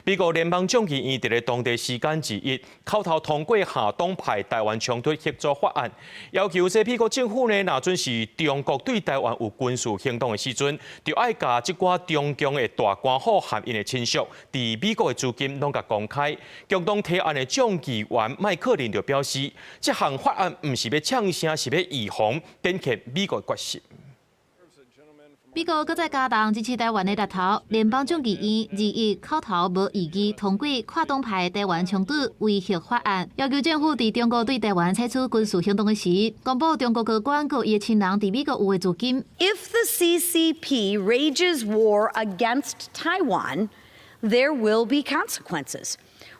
美國聯邦眾議院佇咧當地時間21口頭通過跨黨派台灣衝突協助法案，要求這美國政府呢，若準是中國對台灣有軍事行動的時陣，就愛共這寡中共的大官戶和𪜶的親屬佇美國的資金攏共公開。共同提案的眾議員麥克林就表示，這項法案毋是欲嗆聲，是欲預防，展現美國的決心。美國閣再加重支持台灣的力頭，聯邦眾議院21口頭無異議通過跨黨派台灣衝突威嚇法案，要求政府佇中國對台灣採取軍事行動的時，公布中國高官佮伊的親人佇美國有的資金。 If the CCP rages war against Taiwan, there will be consequences.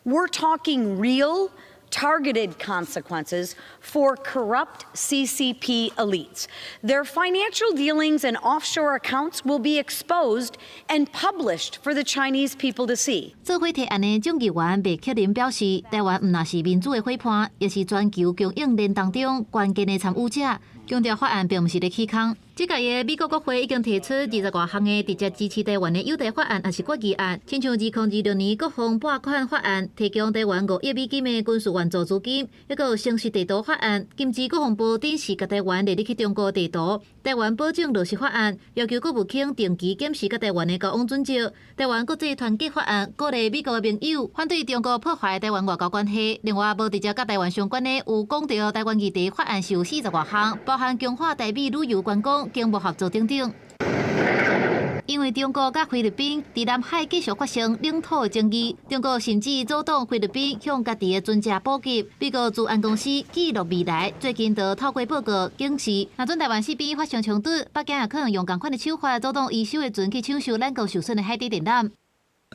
We're talking real, targeted consequences for corrupt CCP elites. Their financial dealings and offshore accounts will be exposed and published for the Chinese people to see. 做伙提案的眾議員麥克林表示，台灣毋但是民主的伙伴，也是全球供應鏈當中關鍵的參與者。強調法案並毋是咧起空。這屆的美國國會已經提出20外項的直接支持台灣的友台法案，抑是決議案，親像2026年國防撥款法案，提供台灣5億美金的軍事援助資金，抑閣有誠實地圖法案，禁止國防部展示共台灣列入去中國地圖，台灣保證落實法案，要求國務卿定期檢視佮台灣的交往準則，台灣國際團結法案，鼓勵美國的盟友反對中國破壞台灣外交關係。另外，無直接佮台灣相關的有講著台灣議題法案是有40外項，包含強化台美旅遊觀光、經貿合作等等。因為中國佮菲律賓佇南海繼續發生領土的爭議，中國甚至阻擋菲律賓向家己的船隻補給。美國資安公司記錄未來最近就透過報告警示，若準台灣四邊發生衝突，北京也可能用仝款的手法阻擋伊手的船去搶修咱國受損的海底電纜。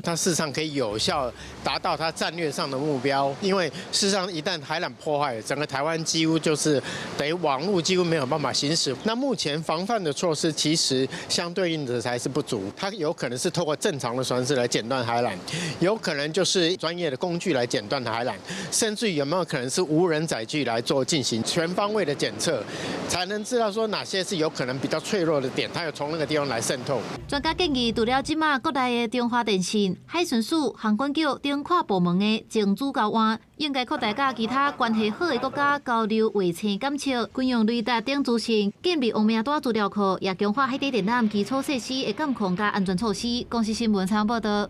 它事實上可以有效達到它戰略上的目標，因為事實上一旦海纜破壞，整個台灣幾乎就是等於網路幾乎沒有辦法行駛。那目前防範的措施其實相對應的還是不足，它有可能是透過正常的船隻來剪斷海纜，有可能就是專業的工具來剪斷海纜，甚至有沒有可能是無人載具來做進行全方位的檢測，才能知道說哪些是有可能比較脆弱的點，它有從那個地方來滲透。專家建議，除了這馬國內的中華電信、海巡署、航管局等跨部門的情資交換，應該擴大佮其他關係好的國家交流衛星監測、軍用雷達等資訊，建立黃名單資料庫，也強化海底電纜基礎設施的監控佮安全措施。公視新聞採訪報導。